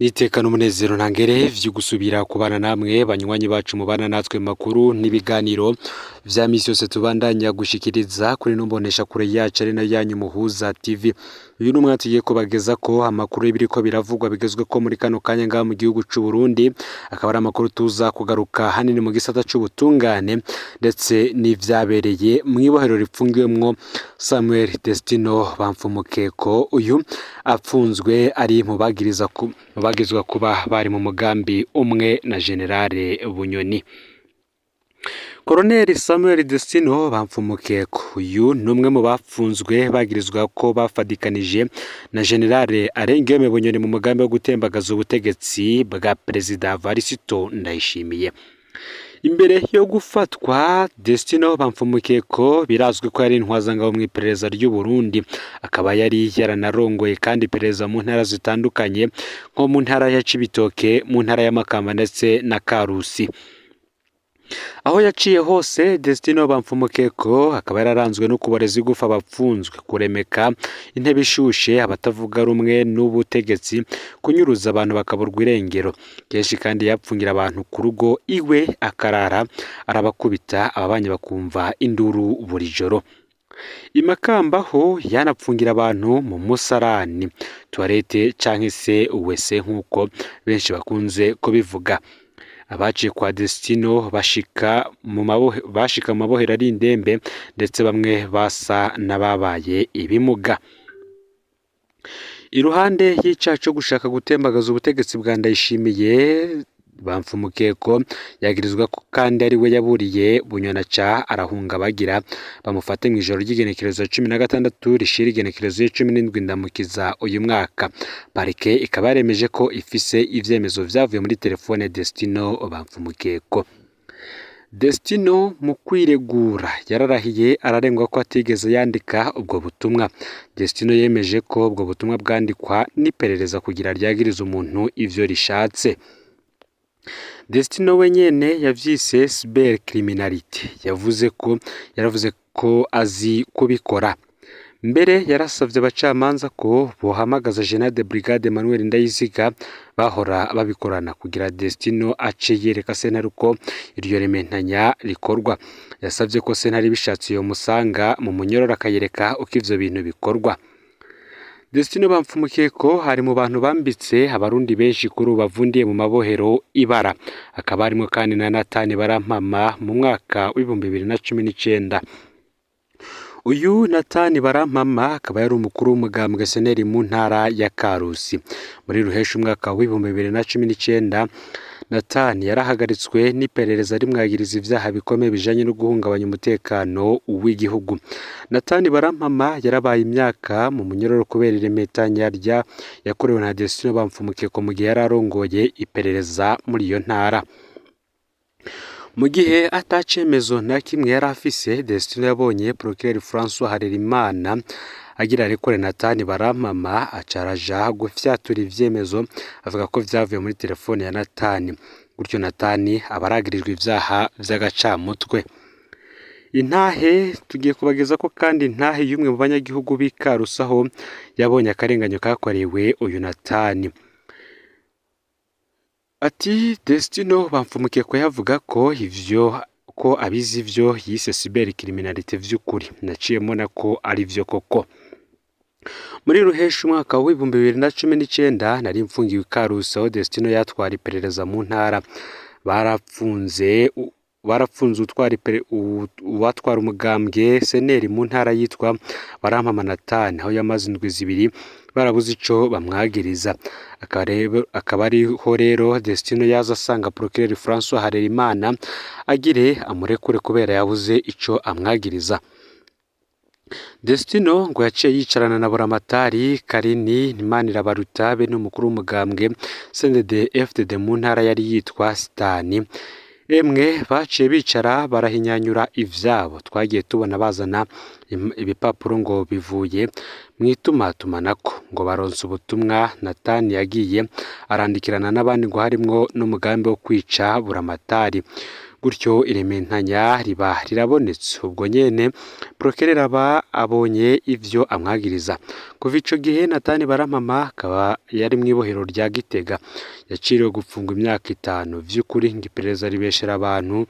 Iteka n'umunezero ntangere vyo gusubira kubana namwe banywanyi bacu mubana natwe mu makuru n'ibiganiro vya misi yose tubandanya gushikiriza kuri ino mboneshakure yacu ari nayo yanyu Muhuza TV. Uyu ni umwanya tugiye kubagezako amakuru y'ibiriko biravugwa bigezweko muri kano kanya ngaha mu gihugu c'u Burundi, akaba ari amakuru tuza kugaruka hanini mu gisata c'ubutungane ndetse n'ivyabereye mw'ibohero ripfungiwemwo Samuel Destino Bamfumukeko. Uyu apfunzwe ari mu bagirizwa kuba bari mu mugambi umwe na Generale Bunyoni. Colonel Samuel Destino Bamfumukeko uyu ni umwe mu bapfunzwe bagirizwa ko bafadikanije na Generale Arengiyome Bunyoni mu mugambi wo gutembagaza ubutegetsi bwa Perezida Varisito Ndayishimiye. Imbere yo gufatwa Destino Bamfumukeko birazwi ko yari intwazangabo mu iperereza ry'u Burundi, akaba yari yaranarongoye kandi iperereza mu ntara zitandukanye nko mu ntara ya Cibitoke, mu ntara ya Makamba ndetse na Karusi. Aho yaciye hose Destino Bamfumukeko akaba yararanzwe no kuboreza igufa abapfunzwe, kuremeka intebe ishushe abatavuga rumwe n'ubutegetsi, kunyuruza abantu bakaburwa irengero. Kenshi kandi yapfungira abantu ku rugo iwe akarara arabakubita, ababanyi bakumva induru buri joro. I Makamba ho yanapfungira abantu mu musarani, toilette canke se WC nk'uko benshi bakunze kubivuga. Abaciye kwa Destino bashika mu mabohero ari indembe ndetse bamwe basa n'ababaye ibimuga. Iruhande y'icaha co gushaka gutembagaza ubutegetsi bwa Ndayishimiye, Bamfumukeko yagirizwa ko kandi ari we yaburiye Bunyoni aca arahunga bagira bamufate mw'ijoro ry'igenekerezo 16 rishira igenekerezo 17 Ndamukiza uyu mwaka. Parike ikaba yaremeje ko ifise ivyemezo vyavuye muri telefone Destino Bamfumukeko. Destino mu kwiregura yararahiye ararengwa ko atigeze yandika ubwo butumwa. Destino yemeje ko ubwo butumwa bwandikwa n'iperereza kugira ryagirize umuntu ivyo rishatse. Destino we nyene yavyise cybercriminalité, yavuze ko yaravuze ko azi kubikora. Mbere yarasavye abacamanza ko bohamagaza General de Brigade Emmanuel Ndayiziga bahora babikorana kugira Destino ace yereka sentare uko iryo rementanya rikorwa. Yasavye ko sentare ibishatse yomusanga mu munyororo akayereka uko ivyo bintu bikorwa. Destino Bamfumukeko ari mu bantu bambitse abarundi benshi kuri ubu bavundiye mu mabohero ibara, hakaba harimwo kandi na Natani Barampama mu mwaka w'2019. Uyu Natani Barampama akaba yari umukuru w'umugambwe SNL mu ntara ya Karusi. Muri Ruheshi umwaka w'2019 Natani yarahagaritswe n'iperereza rimwagiriza ivyaha bikomeye bijanye no guhungabanya umutekano w'igihugu. Natani Barampama yarabaye imyaka mu munyororo kubera iremetanya rya yakorewe na Destino Bamfumukeko mu gihe yari arongoye iperereza muri iyo ntara. Mu gihe ata cemezo na kimwe yari afise, Destino yabonye Procureur François Harerimana agira arekure Natani Barampama aca araja gufyatura ivyemezo avuga ko vyavuye muri telefone ya Natani. Gutyo Natani aba aragirijwe ivyaha vy'agacamutwe. Intahe tugiye kubageza ko kandi intahe y'umwe mu banyagihugu b'i Karusi aho yabonye akarenganyo kakorewe uyu Natani. Ati Destino Bamfumukeko yavuga ko ivyo ko abizi ivyo yise cybercriminalité vy'ukuri, naciye mbona ko ari vyo koko. Muri Ruheshi umwaka w'2019 nari mfungiwe i Karusi aho Destino yatwara iperereza mu ntara. Barapfunze uwatwara umugambwe SNL mu ntara yitwa Barampama Natani, aho yamaze indwi 2 barabuze ico bamwagiriza. Akaba ariho rero Destino yaza asanga Procureur François Harerimana agire amurekure kubera yabuze ico amwagiriza. Destino ngo yaciye yicarana na Buramatari Karini Manirabaruta be n'umukuru w'umugambwe CNDD FDD mu ntara yari yitwa Sitani. Emwe baciye bicara barahinyanyura ivyabo, twagiye tubona bazana ibipapuro ngo bivuye mw'itumatumanako, ngo baronse ubutumwa Natani yagiye arandikirana n'abandi ngo harimwo n'umugambi wo kwica Buramatari. Gutyo irementanya riba rirabonetse. Ubwo nyene Procureur aba abonye ivyo amwagiriza. Kuva ico gihe Natani Barampama akaba yari mw'ibohero rya Gitega, yaciriwe gupfungwa imyaka 5. Vy'ukuri ngo iperereza ribeshera abantu.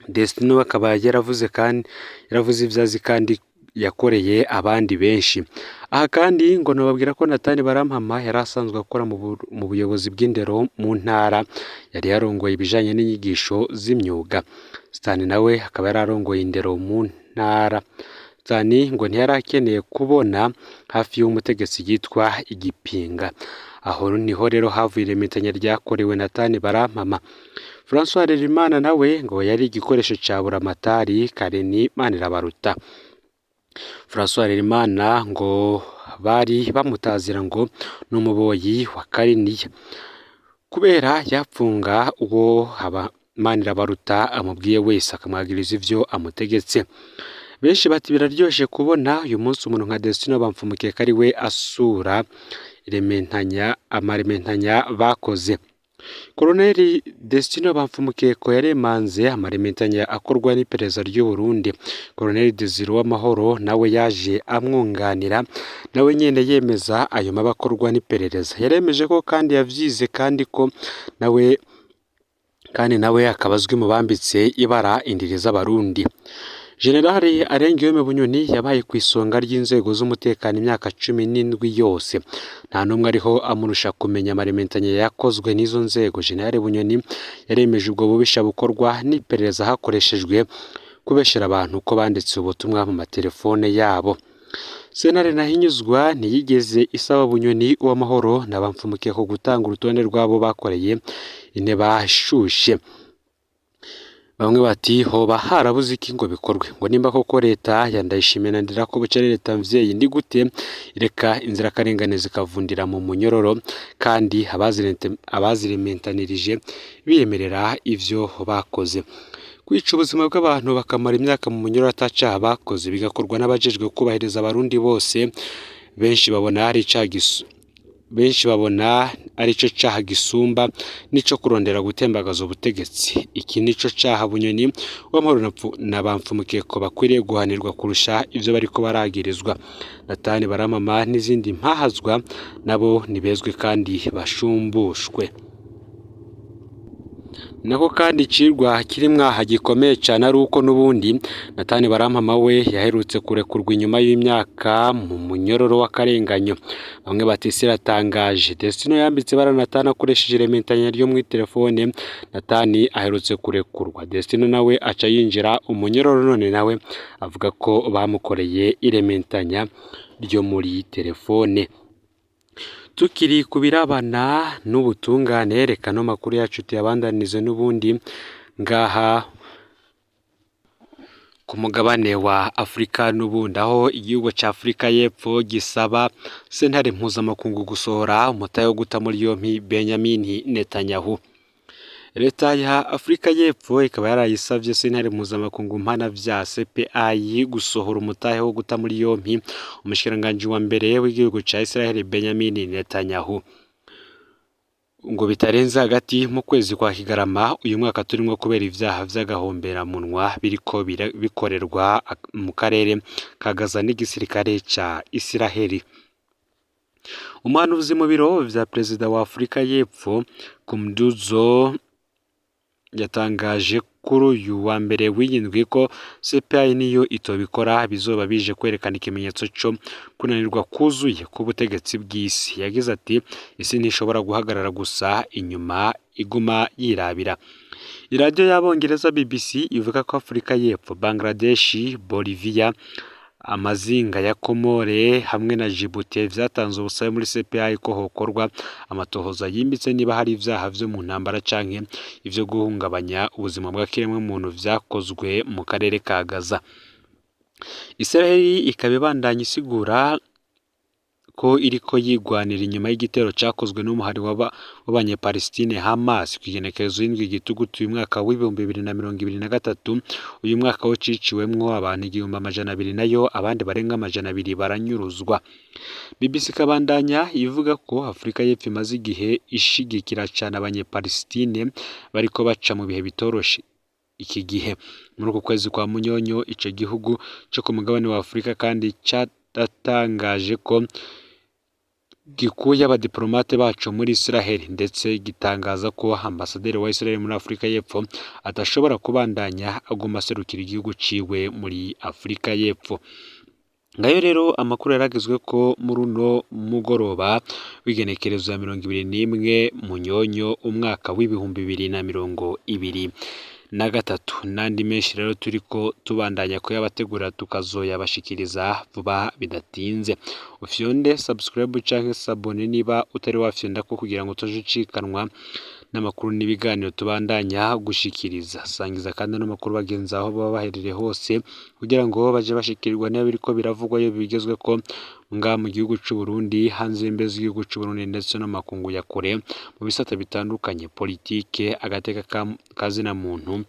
Destino akaba yaravuze kandi yaravuze ivyo azi kandi yakoreye abandi benshi. Aha kandi ngo nobabwira ko Natani Barampama yari asanzwe akora mu buyobozi bw'indero mu ntara, yari yarongoye ibijanye n'inyigisho z'imyuga. Sitani nawe akaba yari arongoye indero mu ntara. Sitani ngo ntiyari akeneye kubona hafi y'umutegetsi yitwa Igipinga. Aho niho rero havuye irementanya ryakorewe Natani Barampama. François Harerimana nawe ngo yari igikoresho ca Buramatari Kareni Manirabaruta. François Harerimana ngo bari bamutazira ngo n'umuboyi wa Kariniya, kubera yapfunga uwo Manirabaruta amubwiye wese akamwagiriza ivyo amutegetse. Benshi bati biraryoshe kubona uyu munsi umuntu nka Destino Bamfumukeko ari we asura irementanya amarementanya bakoze. Koloneli Destino Bamfumukeko yaremanze amarementanya akorwa n'iperereza ry'u Burundi. Koloneli Desire Uwamahoro nawe yaje amwunganira, nawe nyene yemeza ayo mabi akorwa n'iperereza. Yaremeje ko kandi yavyize kandi ko nawe kandi nawe akaba azwi mu bambitse ibara indiri z'Abarundi. Generali Arengiyome Bunyoni yabaye ku isonga ry'inzego z'umutekano imyaka 17 yose. Nta n'umwe ariho amurusha kumenya amarementanya yakozwe n'izo nzego. Generali Bunyoni yaremeje ubwo bubisha bukorwa n'iperereza hakoreshejwe kubeshera abantu ko banditse ubutumwa mu matelefone yabo. Sentare Ntahinyuzwa ntiyigeze isaba Bunyoni Uwamahoro na Bamfumukeko gutanga urutonde rw'abo bakoreye inteba ishushe. Bamwe bati hoba harabuze iki ngo bikorwe, ngo nimba koko leta ya Ndayishimiye na Ndirakobuca ari leta mvyeyi ndi gute reka inzirakarengane zikavundira mu munyororo kandi abazirementanirije biyemerera ivyo bakoze. Kwica ubuzima bw'abantu bakamara imyaka mu munyororo atacaha bakoze bigakorwa n'abajejwe kubahiriza Abarundi bose, benshi babona ari icaha benshi babona arico caha gisumba nico kurondera gutembagaza ubutegetsi. Iki nico caha Bunyoni Uwamahoro na Bamfumukeko bakwiriye guhanirwa kurusha ivyo bariko baragirizwa. Natani Baramama n'izindi mpahazwa nabo nibezwe kandi bashumbushwe. Nako kandi icirwa kiri mwaha gikomeye cane ari uko n'ubundi Natani Barampama we yaherutse kurekurwa inyuma y'imyaka mu munyororo w'akarenganyo. Bamwe bati isi iratangaje, Destino yambitse ibara Natani akoresheje irementanya ryo muri telefone. Natani aherutse kurekurwa, Destino nawe aca yinjira umunyororo, none nawe avuga ko bamukoreye irementanya ryo muri telefone. Tukiri ku birabana n'ubutungane, reka no makuru yacu tuyabandanize n'ubundi ngaha ku mugabane wa Afurika n'ubundi, aho igihugu ca Afurika y'Epfo gisaba sentare mpuzamakungu gusohora umutahe wo guta muri yompi Benjamin Netanyahu. Leta ya Afurika y'Epfo ikaba yarayisavye sentare mpuzamakungu mpanavyaha CPI gusohora umutahe wo guta muri yompi umushikiranganji wa mbere w'igihugu ca Israel Benjamin Netanyahu, ngo bitarenze hagati mu kwezi kwa Kigarama uyu mwaka turimwo, kubera ivyaha vy'agahomberamunwa biriko bikorerwa mu karere ka Gaza n'igisirikare ca Israel. Umuhanuzi mu biro vya perezida wa Afurika y'Epfo Kumduzo yatangaje kuri uyu wa mbere w'iyindwi ko CPI niyo itobikora bizoba bije kwerekana ikimenyetso co kunanirwa kuzuye k'ubutegetsi bw'isi. Yagize ati isi ntishobora guhagarara gusa inyuma iguma yirabira. Iradiyo y'Abongereza BBC ivuga ko Afurika y'Epfo, Bangladesh, Bolivia, amazinga ya Komore hamwe na Djibouti vyatanze ubusabe muri CPI ko hokorwa amatohoza yimbitse niba hari ivyaha vyo mu ntambara canke ivyo guhungabanya ubuzima bwa kiremwamuntu vyakozwe mu karere ka Gaza. Israel ikaba ibandanya isigura ko iriko yigwanira inyuma y'igitero cakozwe n'umuhari w'abanyepalestine Hamas kw'igenekerezo y'indwi Gitugutu uyu mwaka w'2023. Uyu mwaka wo ciciwemwo abantu 1200 nayo abandi barenga 200 baranyuruzwa. BBC ikabandanya ivuga ko Afurika y'Epfo imaze igihe ishigikira cane abanyepalestine bariko baca mu bihe bitoroshe. iki gihe. Muri uku kwezi kwa Munyonyo ico gihugu co ku mugabane wa Afurika kandi caratangaje ko gikuye abadiplomate baco muri Israel, ndetse gitangaza ko ambasaderi wa Israel muri Afurika y'Epfo adashobora kubandanya aguma aserukira igihugu ciwe muri Afurika y'Epfo. Ngayo rero amakuru yaragezwe ko muri uno mugoroba w'igenekerezo ya 21 Munyonyo umwaka w'2023, n'andi menshi rero turiko tubandanya kuyabategura tukazoyabashikiriza vuba bidatinze. Ufyonde subscribe canke s'abonner niba utari wafyonda ko kugira ngo utaje ucikanwa n'amakuru n'ibiganiro tubandanya gushikiriza. Sangiza kandi ano makuru bagenzi aho baba baherereye hose kugira ngo baje bashikirwa niba biriko biravugwa iyo bigezweko ngaha mu gihugu c'u Burundi, hanze y'imbibe z'igihugu c'u Burundi ndetse no mu makungu ya kure mu bisata bitandukanye, politike, agateka ka zina muntu,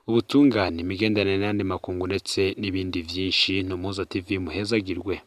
ubutungane, imigenderanire n'ayandi makungu ndetse n'ibindi vyinshi. Ni Umuhuza TV, muhezagirwe.